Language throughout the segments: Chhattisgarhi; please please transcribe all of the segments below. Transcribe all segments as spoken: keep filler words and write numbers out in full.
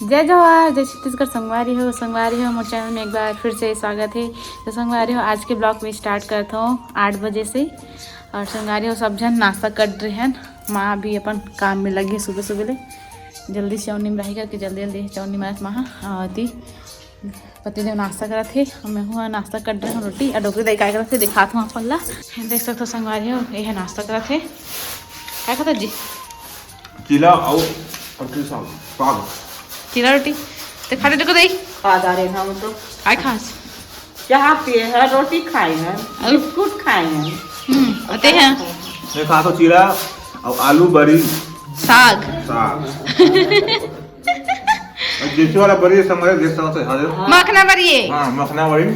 जय जोहार, जय छत्तीसगढ़। संगवारी हो, संगवारी हो, मोर चैनल में एक बार फिर से स्वागत है। तो संगवारी हो, आज के ब्लॉग में स्टार्ट करत हूँ आठ बजे से। और संगवारी हो, सब झन नाश्ता कर रहे हैं। माँ भी अपन काम में लगे सुबह सुबह ले, जल्दी से चौनी में रही करके जल्दी जल्दी चौनी मारत माँ। और ती पतिदेव नाश्ता करत हे, और मैं हूँ नाश्ता कर रहे हूँ, रोटी और डोकरी दाई काय करत हे दिखात हूँ आप मन ला। देख सकते हो संगवारी हो, ये है नाश्ता करत हे। काय खाता जी? चीला और, और की साग, साग। चीला रोटी। ते खा ले देखो दई। खा जा रहे हैं हम तो। काय खास? चाह पिए हैं, रोटी खाए हैं, अरे। बिस्कुट खाए हैं। हम्म, अते हैं। मैं खा तो चीला और आलू बरी। साग। साग। और जैसे वाला बरी है, संगवारी देख सकते हैं। मखना बरी है। हाँ, मखना बरी।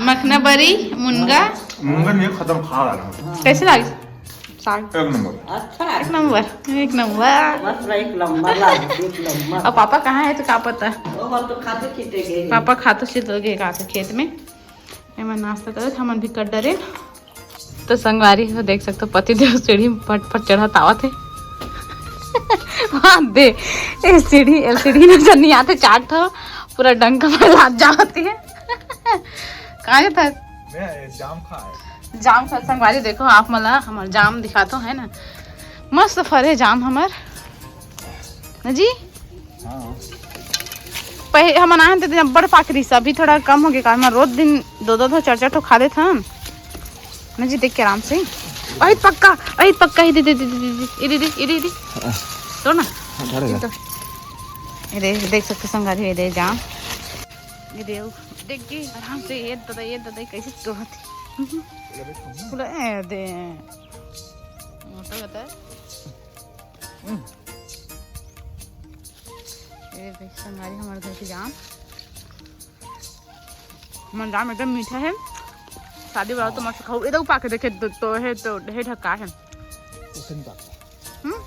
मखना बरी, मुनगा। मुनगा नहीं, खत्म, खा रहा हूँ। कैसे लागे? साग। एक नंबर। अच्छा। एक नंबर, एक नंबर। बस एक नंबर लागे, एक नंबर। अब पापा कहाँ है तो का पता? वो हम तो खाते पीते गए। पापा खाते से तो गए का तो खेत में। एमन नाश्ता करत, हमन भी कर डरे। तो संगवारी हो, देख सकते हो, पतिदेव सीढ़ी में पट पट चढ़त आवत हे। वहाँ दे, ए सीढ़ी, ए सीढ़ी नजर नहीं आते, चार ठो पूरा डंका में लाग जावत हे। कहाँ जाता है? मैं जाम खा है। जाम खा, संगवारी देखो, आप मला हमर जाम दिखातो है ना, मस्त फरे जाम हमर ना जी। हाँ। पहले हमन आए हन, तो दिन बड़ पाक रहिस, अभी थोड़ा कम हो गया, कारण रोज दिन दो दो ठो, चार चार ठो खा लेत हन ना जी, देख के आराम से। अहित पक्का, अहित पक्का, ये दे, दे, दे, दे, दे, ये दे, दे, ये दे, ये दे। हाँ। तोड़ ना। हाँ, झाड़ेगा। ये तो, ये दे, देख सकते संगवारी, ये दे जाम, ये दे, देख के आराम से, ये दादा, ये दादा, कैसे तोड़त हे। पूरा, ए, दे। मोटा होता है। हम्म। ये देख संगवारी, हमारे घर के जाम, हमारे जाम एकदम मीठा है। शादी वाला तो मस्त खाऊ। इधर पाके देखे तो, तो है, तो है ढका है। उसे नहीं पाके। हम्म?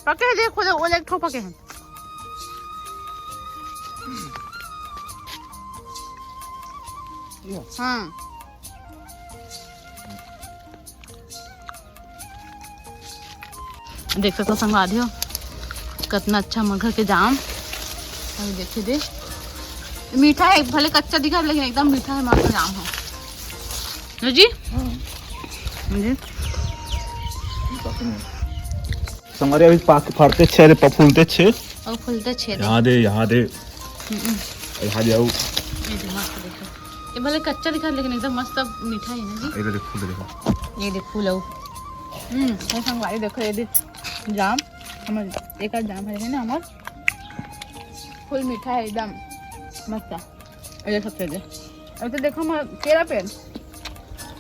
पके है, देखो, वो एक ठो पके हैं। ये? हाँ। देख सकते हो संगवारी हो, कितना अच्छा हमर घर के जाम। अभी देखिए दे, मीठा है, भले कच्चा दिखा लेकिन एकदम मीठा है, मस्त जाम है। लो जी। हाँ। जी। संगवारी अभी पाक फरते छे रे, पफूलते छे। और फूलते छे दे। यहाँ दे, यहाँ दे। हम्म। यहाँ दे आओ। ये दे, मस्त देखो। ये भले कच्चा दिखा लेकिन एकदम मस्त मीठा है ना जी। ये दे फूल, देखो। ये दे फूल आओ। हम्म, ये संगवारी देखो, ये दे जाम, हमर एक आध जाम है ना हमर। फूल मीठा है एकदम मस्त। ये सब दे। अब तो देखो हमर केरा पेड़।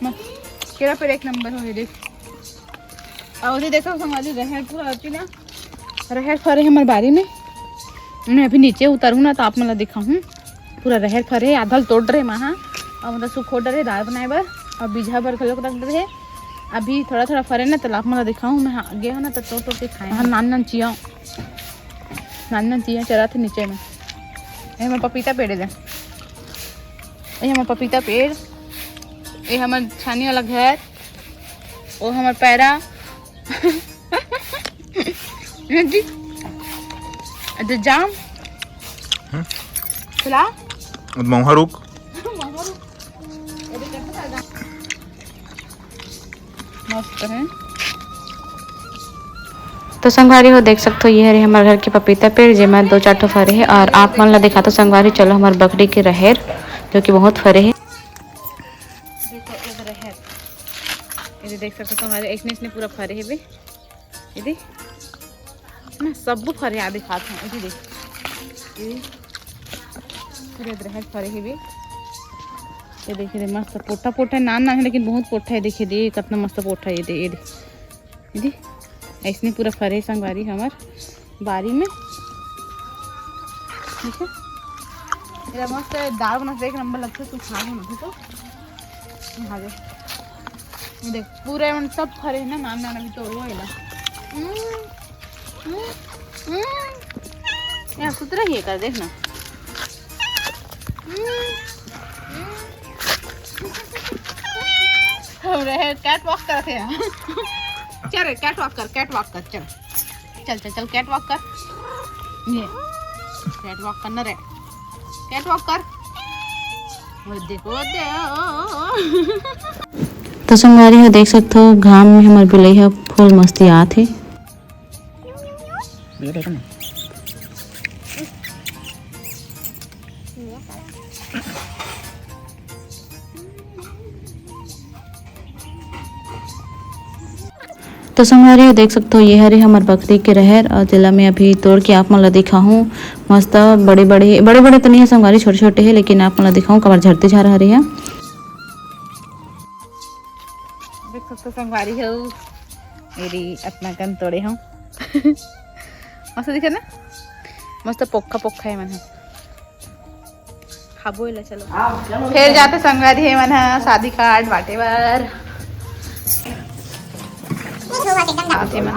मस्त। केरा पेड़ एक नंबर हो, ये देख। और ये देखो संगवारी, रहर पूरा अति ना, रहर फरे हमर बारी में। मैं अभी नीचे उतरू ना तो आप मन ला दिखाहूँ। पूरा रहर फरे, आधा ल तोड़ रहे महा। और मतलब सुखो डरे दाल बनाए बर, और बीजा बर घलोक रख डरे। अभी थोड़ा थोड़ा फरे ना तो आप मन ला दिखाहूँ। मैं हाँ, गे हो ना तो तोड़ तोड़ के खाए। हाँ, नान नान चिया, नान नान चिया चरा थे नीचे में। ये हमर पपीता पेड़ है, ये हमर पपीता पेड़, ये हमर छानी वाला घर, वो हमर पैरा। जी। अरे जाम। हम्म। खिला। मौहा रुक। मस्त है। तो संगवारी हो, देख सकते हो, ये हरे हमारे घर के पपीता पेड़, जेमा दो चार ठो फरे है। और आप मन ला दिखाता संगवारी, चलो हमारे बखरी के रहेर, जो कि बहुत फरे है। देखो, ये रहेर, ये देख सकते हो, हमारे इसने, इसने पूरा फरे है बे। ये देख ना, सब फरे आ दिखात हूँ। ये देख, ये पूरे रहर फरे हे बे। ये देख रे, मस्त पोटा पोटा, नान नान है लेकिन बहुत पोटा है। देखिए दे, कितना मस्त पोटा है। ये दे, ये दे, ये दे, ऐसने पूरा फरे संगवारी हमार बारी में। ठीक है, ये मस्त दाल बना, एक नंबर लगता है। तू खा ना, ठीक है। हाँ दे। देख, पूरा मन सब फरे ना, नान नान अभी तोड़ो एला। हम्म, हम्म, हम्म। यहाँ सुतरा ही है कर, देख ना। हम्म, हम्म। हम रहे कैट वॉक करते हैं। चल रे, कैट वॉक कर, कैट वॉक कर, चल। चल, चल, चल, कैट वॉक कर। ये कैट वॉक करना रे, कैट वॉक कर। वो देखो, वो दे, ओ, ओ, ओ। तो संगवारी हो, देख सकथो, घाम में हमर बिलई ह फुल मस्ती आत हे। तो संगवारी हो, देख सकथो, ये हरे हमर बकरी के रहर, और जेला मैं अभी तोड़ के आप मन ला दिखाहूँ। मस्त बड़े बड़े, बड़े बड़े तो नहीं है संगवारी, छोटे छोटे है, लेकिन आप मन ला दिखाहूँ, काबर झरते झार हरे है। देख सकथो संगवारी हो, मेरी अतना कन तोड़े हूँ। मस्त दिखे ना, मस्त पोखा पोखा है मन है। खाबो एला, चलो। फेर जाते संगवारी हे मन ह शादी कार्ड बांटे बर। आते मन ह।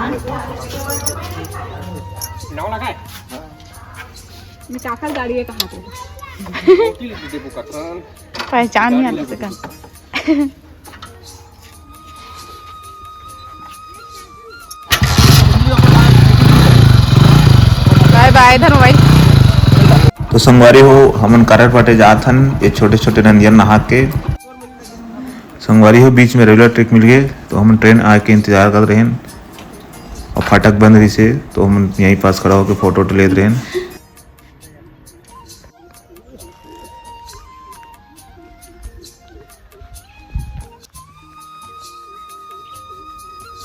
मैं चाकर गाड़ी है कहाँ पे? पहचान नहीं आते सकन। बाय बाय धर्म भाई। तो संगवारी हो, हमन कारड बांटे जात हन, ये छोटे छोटे नंदिया नहा के। संगवारी हो, बीच में रेलवे ट्रैक मिल गए, तो हमन ट्रेन आए के इंतजार करत रहेन, और फाटक बंद रहिसे, तो हमन यहीं पास खड़ा होके फोटो वोटो लेत रहेन।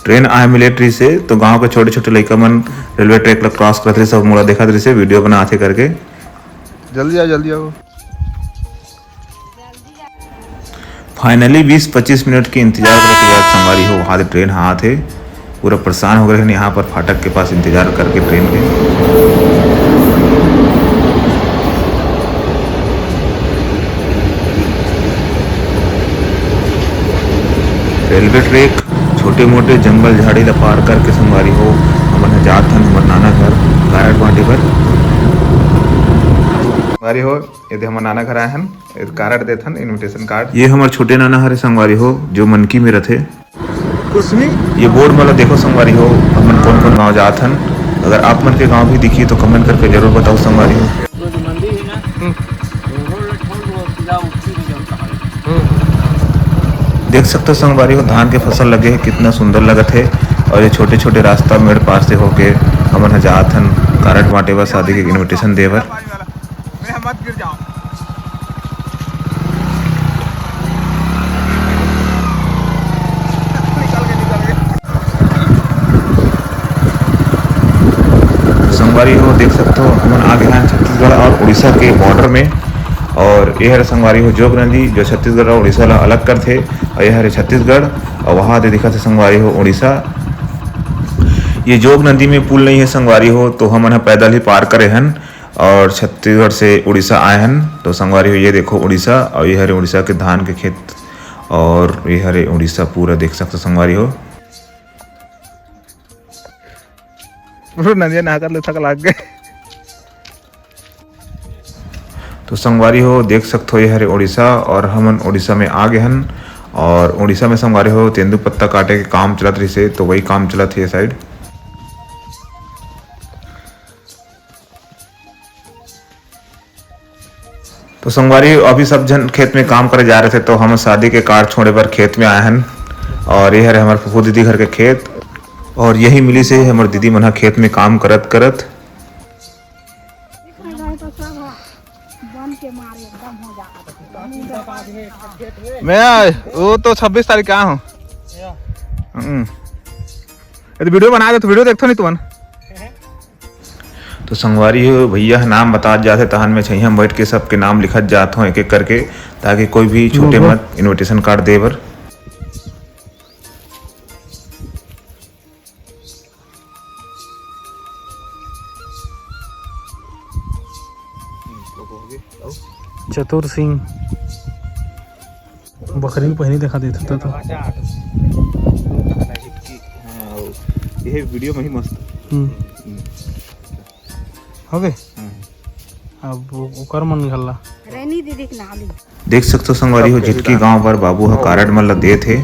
ट्रेन आए में लेट रहिसे, तो गांव के छोटे-छोटे लइका मन रेलवे ट्रैक ला क्रॉस करत रहिसे, सब मोला देखत रहिसे, वीडियो बनात हे करके। जल्दी आओ, जल्दी आओ। फाइनली बीस पच्चीस मिनट के इंतजार करे के बाद संगवारी हो, वहां से ट्रेन ह आत हे। पूरा परेशान हो गए हैं यहाँ पर फाटक के पास इंतजार करके ट्रेन के। रेलवे ट्रैक, छोटे मोटे जंगल झाड़ी ला पार करके संगवारी हो, हमन ह जात हन हमर नाना घर कारड बांटे बर। संगवारी हो, ये दे हमर नाना घर आए हन, ये कारड देत हन, इनविटेशन कार्ड। ये हमर छोटे नाना हरे संगवारी हो, जो मनकी में रथे। कुसमी। ये बोर्ड मन ला देखो संगवारी हो, हमन कोन कोन गांव जात हन। अगर आप मन के गांव भी दिखी तो कमेंट करके जरूर बताओ संगवारी हो। हम्म। देख सकते हो संगवारी हो, धान के फसल लगे है, कितना सुंदर लगत है। और ये छोटे छोटे रास्ता मेड़ पार से होके हमन ह जात हन कारड बांटे बर, शादी के इनविटेशन दे बर। मैं मत गिर जाओ। निकल गए, निकल गए। संगवारी हो, देख सकते हो, हमन आ गए हैं छत्तीसगढ़ और उड़ीसा के बॉर्डर में। और ये हरे संगवारी हो जोग नदी, जो छत्तीसगढ़ और उड़ीसा ला अलग करथे। और ये हरे छत्तीसगढ़, और वहाँ दे दिखत हे संगवारी हो उड़ीसा। ये जोग नदी में पुल नहीं है संगवारी हो, तो हमन ह पैदल ही पार करे हन। और छत्तीसगढ़ से उड़ीसा आए हन। तो संगवारी हो, ये देखो उड़ीसा, और ये हरे उड़ीसा के धान के खेत, और ये हरे उड़ीसा पूरा देख सकते संगवारी हो। पूरा नदिया नहा कर ले थक लाग गए। तो संगवारी हो, देख सकते हो, ये हरे उड़ीसा, और हमन उड़ीसा में आ गए हन। और उड़ीसा में संगवारी हो, तेंदू पत्ता काटे के काम चलत रहिसे, तो वही काम चलत हे ये साइड। तो संगवारी, अभी सब झन खेत में काम करे जा रहे थे, तो हम शादी के कार्ड छोड़े बर खेत में आए हन। और ये हरे हमर फूफू दीदी घर के खेत, और यही मिली से हमर दीदी मन ह खेत में काम करत करत। मैं, वो तो छब्बीस तारीख के आए हूँ। हम्म। यदि वीडियो बना दे तो वीडियो देखथो नहीं तुमन। तो संगवारी हो, भैया ह नाम बतात जाथे, तहन मैं छइहां में बैठ के सबके नाम लिखत जात हों एक एक करके, ताकि कोई भी छूटे मत इनविटेशन कार्ड दे बर। चतुर सिंह। बकरी के पहिली देखा देथे त, तो। हाँ, ये वीडियो में ही मस्त। हम्म। हम्म। हो गए? हाँ। अब ओ-, ओकर मन घल्ला। रैनी दीदी के नाम ही। देख सकते हो संगवारी हो, झिटकी गांव पर बाबू ह कारड मन ल देत हे।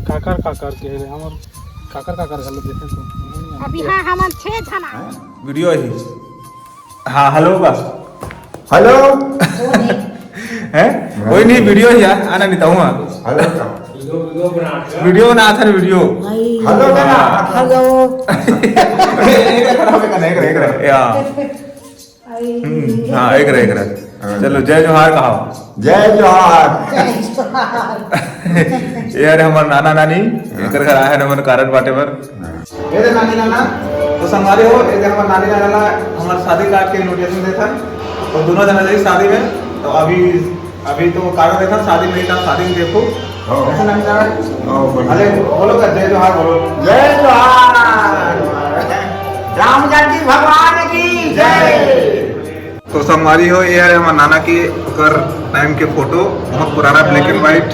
काकर काकर के रे, हमर काकर काकर घल्ला देथे तो। अभी हाँ, हमन छह झन आए। वीडियो ही। हाँ, हेलो बा। हेलो। हैं? कोई नहीं, वीडियो ही है, आना नहीं तो हुआ। हेलो। वीडियो ना था, वीडियो। Hello, hello. एक रहा, एक रहा, एक रहा। या। हम्म, हाँ, एक रहा, एक रहा। हाँ। चलो, जय जोहार कहा। जय जोहार। ये हरे हमर नाना नानी, हाँ। एकर घर आए हैं हमन कारड बांटे बर। हाँ। ये दे नानी नाना, तो संगवारी हो, ये दे हमर नानी नाना ला हमर शादी कार्ड के इनविटेशन देथन। तो दोनों जना जाई शादी में, तो अभी, अभी तो कार्ड देथन, शादी में ही था, शादी में देखो। हाँ। ऐसा नानी नाना? हाँ, बोलो। अरे, बोलो का जय जोहार बोलो। जय जोहार। राम जानकी भगवान की जय। तो संगवारी हो, ये है हमर नाना के ओकर टाइम के फोटो, बहुत पुराना ब्लैक एंड व्हाइट।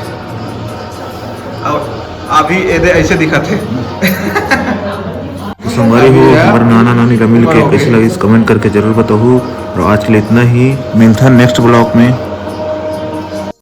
और अभी ये दे ऐसे दिखत है। तो संगवारी हो, हमर नाना नानी ला मिल के कैसे लगिस, कमेंट करके जरूर बताहू। और आज के लिए इतना ही, मिलथन नेक्स्ट ब्लॉग में।